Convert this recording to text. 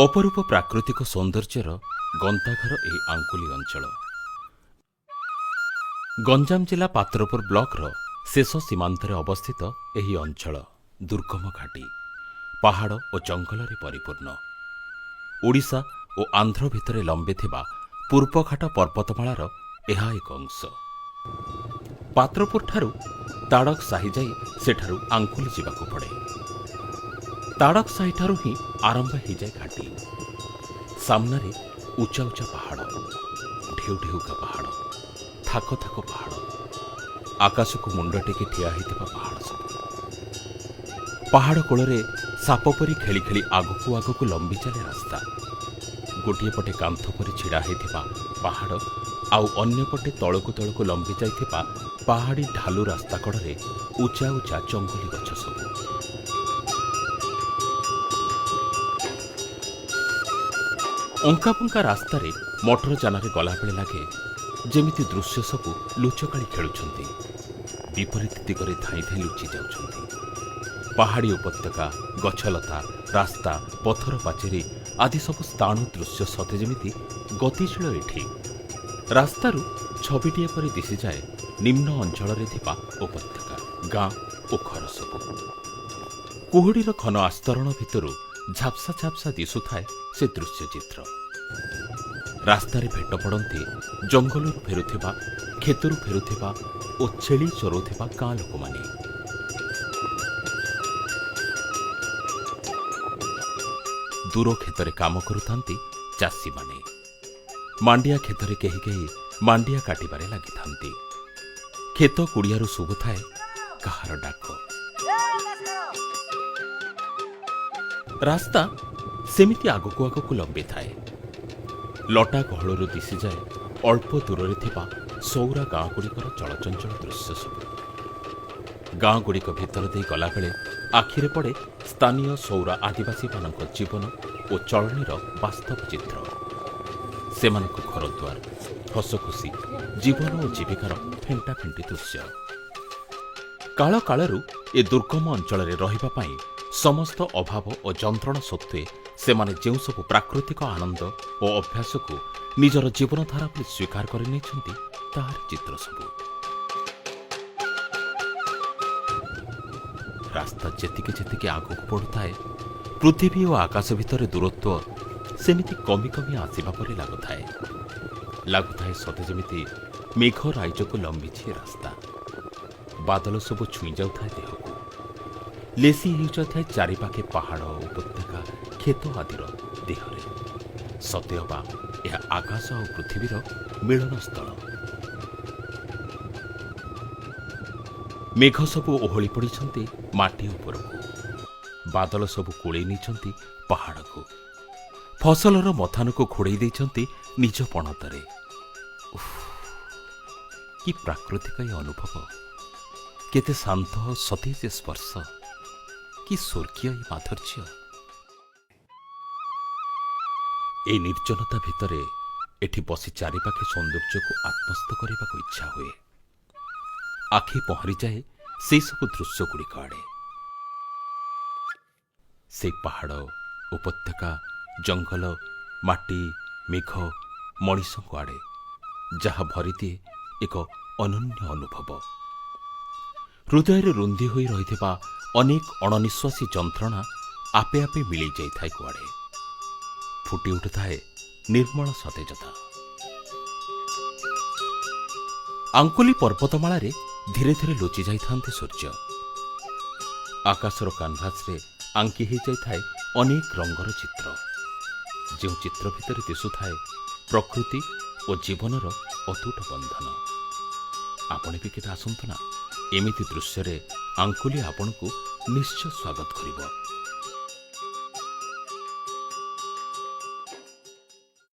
ଅପରୂପ ପ୍ରାକୃତିକ ସୌନ୍ଦର୍ଯ୍ୟର ଗନ୍ତାଘର ଏହି ଆଙ୍କୁଲି ଅଞ୍ଚଳ। ଗଞ୍ଜାମ ଜିଲ୍ଲା ପାତ୍ରପୁର ବ୍ଲକର ଶେଷ ସୀମାନ୍ତରେ ଅବସ୍ଥିତ ଏହି ଅଞ୍ଚଳ ଦୁର୍ଗମ ଘାଟି, ପାହାଡ଼ ଓ ଜଙ୍ଗଲରେ ପରିପୂର୍ଣ୍ଣ। ଓଡ଼ିଶା ଓ ଆନ୍ଧ୍ର ଭିତରେ ଲମ୍ବିଥିବା ପୂର୍ବଘାଟ ପର୍ବତମାଳାର ଏହା ଏକ ଅଂଶ। ପାତ୍ରପୁରଠାରୁ ତାଡ଼କ ସାହି ଯାଇ ସେଠାରୁ ଆଙ୍କୁଲି ଯିବାକୁ ପଡ଼େ। ତାଡ଼କ ସାହିଠାରୁ ହିଁ ଆରମ୍ଭ ହେଇଯାଏ ଘାଟି। ସାମ୍ନାରେ ଉଚ୍ଚା ଉଚ୍ଚା ପାହାଡ଼, ଢେଉ ଢେଉକା ପାହାଡ଼, ଥାକ ଥାକ ପାହାଡ଼, ଆକାଶକୁ ମୁଣ୍ଡ ଟେକି ଠିଆ ହେଇଥିବା ପାହାଡ଼ ସବୁ। ପାହାଡ଼ କୋଳରେ ସାପ ପରି ଖେଳି ଖେଳି ଆଗକୁ ଆଗକୁ ଲମ୍ବି ଚାଲେ ରାସ୍ତା। ଗୋଟିଏ ପଟେ କାନ୍ଥ ପରି ଛିଡ଼ା ହେଇଥିବା ପାହାଡ଼ ଆଉ ଅନ୍ୟପଟେ ତଳକୁ ତଳକୁ ଲମ୍ବି ଯାଇଥିବା ପାହାଡ଼ି ଢାଲୁ ରାସ୍ତା କଡ଼ରେ ଉଚ୍ଚା ଉଚ୍ଚା ଜଙ୍ଗଲୀ ଗଛ ସବୁ। ଅଙ୍କାବଙ୍କା ରାସ୍ତାରେ ମଟର ଯାନରେ ଗଲାବେଳେ ଲାଗେ ଯେମିତି ଦୃଶ୍ୟ ସବୁ ଲୁଚକାଳି ଖେଳୁଛନ୍ତି, ବିପରୀତ ଦିଗରେ ଧାଇଁ ଧାଇଁ ଲୁଚି ଯାଉଛନ୍ତି। ପାହାଡ଼ି ଉପତ୍ୟକା, ଗଛଲତା, ରାସ୍ତା, ପଥର ପାଚେରୀ ଆଦି ସବୁ ସ୍ଥାଣୁ ଦୃଶ୍ୟ ସତେ ଯେମିତି ଗତିଶୀଳ ଏଠି। ରାସ୍ତାରୁ ଛବିଟିଏ ପରି ଦିଶିଯାଏ ନିମ୍ନ ଅଞ୍ଚଳରେ ଥିବା ଉପତ୍ୟକା, ଗାଁ ଓ ଘର ସବୁ। କୁହୁଡ଼ିର ଘନ ଆସ୍ତରଣ ଭିତରୁ ଝାପ୍ସା ଝାପ୍ସା ଦିଶୁଥାଏ ସେ ଦୃଶ୍ୟଚିତ୍ର। ରାସ୍ତାରେ ଭେଟ ପଡ଼ନ୍ତି ଜଙ୍ଗଲରୁ ଫେରୁଥିବା, କ୍ଷେତରୁ ଫେରୁଥିବା ଓ ଛେଳି ଚରାଉଥିବା ଗାଁ ଲୋକମାନେ। ଦୂର କ୍ଷେତରେ କାମ କରୁଥାନ୍ତି ଚାଷୀମାନେ। ମାଣ୍ଡିଆ କ୍ଷେତରେ କେହି କେହି ମାଣ୍ଡିଆ କାଟିବାରେ ଲାଗିଥାନ୍ତି। କ୍ଷେତ କୁଡ଼ିଆରୁ ଶୁଭୁଥାଏ କାହାର ଡାକ। ରାସ୍ତା ସେମିତି ଆଗକୁ ଆଗକୁ ଲମ୍ବିଥାଏ। ଲଟା ଗହଳରୁ ଦିଶିଯାଏ ଅଳ୍ପ ଦୂରରେ ଥିବା ସୌରା ଗାଁଗୁଡ଼ିକର ଚଳଚଞ୍ଚଳ ଦୃଶ୍ୟ ସବୁ। ଗାଁଗୁଡ଼ିକ ଭିତର ଦେଇ ଗଲାବେଳେ ଆଖିରେ ପଡ଼େ ସ୍ଥାନୀୟ ସୌରା ଆଦିବାସୀମାନଙ୍କ ଜୀବନ ଓ ଚଳଣିର ବାସ୍ତବ ଚିତ୍ର, ସେମାନଙ୍କ ଘରଦ୍ୱାର, ହସଖୁସି, ଜୀବନ ଓ ଜୀବିକାର ଫେଣ୍ଟାଫେଣ୍ଟି ଦୃଶ୍ୟ। କାଳ କାଳରୁ ଏ ଦୁର୍ଗମ ଅଞ୍ଚଳରେ ରହିବା ପାଇଁ ସମସ୍ତ ଅଭାବ ଓ ଯନ୍ତ୍ରଣା ସତ୍ତ୍ୱେ ସେମାନେ ଯେଉଁସବୁ ପ୍ରାକୃତିକ ଆନନ୍ଦ ଓ ଅଭ୍ୟାସକୁ ନିଜର ଜୀବନଧାରା ବୋଲି ସ୍ୱୀକାର କରିନେଇଛନ୍ତି, ତାହାରି ଚିତ୍ର ସବୁ। ରାସ୍ତା ଯେତିକି ଯେତିକି ଆଗକୁ ବଢ଼ୁଥାଏ, ପୃଥିବୀ ଓ ଆକାଶ ଭିତରେ ଦୂରତ୍ୱ ସେମିତି କମି କମି ଆସିବା ପରି ଲାଗୁଥାଏ। ଲାଗୁଥାଏ ସତେ ଯେମିତି ମେଘ ରାଇଜକୁ ଲମ୍ବିଛି ଏ ରାସ୍ତା। ବାଦଲ ସବୁ ଛୁଇଁ ଯାଉଥାଏ ଦେହକୁ, ଲେସି ହେଇଯାଉଥାଏ ଚାରିପାଖେ ପାହାଡ଼, ଉପତ୍ୟକା, କ୍ଷେତ ଆଦିର ଦେହରେ। ସତେ ଅବା ଏହା ଆକାଶ ଆଉ ପୃଥିବୀର ମିଳନ ସ୍ଥଳ। ମେଘ ସବୁ ଓହଳି ପଡ଼ିଛନ୍ତି ମାଟି ଉପରକୁ, ବାଦଲ ସବୁ କୋଳେଇ ନେଇଛନ୍ତି ପାହାଡ଼କୁ, ଫସଲର ମଥାନକୁ ଘୋଡ଼େଇ ଦେଇଛନ୍ତି ନିଜ ପଣତରେ। ଉଫ୍, କି ପ୍ରାକୃତିକ ଏ ଅନୁଭବ! କେତେ ଶାନ୍ତ ଓ ସତେଜ ଏ ସ୍ପର୍ଶ! କି ସ୍ୱର୍ଗୀୟ ଏ ମାଧୁର୍ଯ୍ୟ! ଏଇ ନିର୍ଜନତା ଭିତରେ ଏଠି ବସି ଚାରିପାଖେ ସୌନ୍ଦର୍ଯ୍ୟକୁ ଆତ୍ମସ୍ଥ କରିବାକୁ ଇଚ୍ଛା ହୁଏ। ଆଖି ପହଁରିଯାଏ ସେଇ ସବୁ ଦୃଶ୍ୟଗୁଡ଼ିକ ଆଡ଼େ। ସେଇ ପାହାଡ଼, ଉପତ୍ୟକା, ଜଙ୍ଗଲ, ମାଟି, ମେଘ, ମଣିଷଙ୍କ ଆଡ଼େ, ଯାହା ଭରିଦିଏ ଏକ ଅନନ୍ୟ ଅନୁଭବ। ହୃଦୟରେ ରୁନ୍ଧି ହୋଇ ରହିଥିବା ଅନେକ ଅଣନିଶ୍ୱାସୀ ଯନ୍ତ୍ରଣା ଆପେ ଆପେ ମିଳେଇ ଯାଇଥାଏ କୁଆଡ଼େ। ଫୁଟି ଉଠୁଥାଏ ନିର୍ମଳ ସତେଜତା। ଆଙ୍କୁଲି ପର୍ବତମାଳାରେ ଧୀରେ ଧୀରେ ଲୁଚି ଯାଇଥାନ୍ତି ସୂର୍ଯ୍ୟ। ଆକାଶର କାନଭାସରେ ଆଙ୍କି ହେଇଯାଇଥାଏ ଅନେକ ରଙ୍ଗର ଚିତ୍ର, ଯେଉଁ ଚିତ୍ର ଭିତରେ ଦିଶୁଥାଏ ପ୍ରକୃତି ଓ ଜୀବନର ଅତୁଟ ବନ୍ଧନ। ଆପଣ ବି କେବେ ଆସନ୍ତୁ ନା, ଏମିତି ଦୃଶ୍ୟରେ ଆଙ୍କୁଲି ଆପଣଙ୍କୁ ନିଶ୍ଚୟ ସ୍ୱାଗତ କରିବ।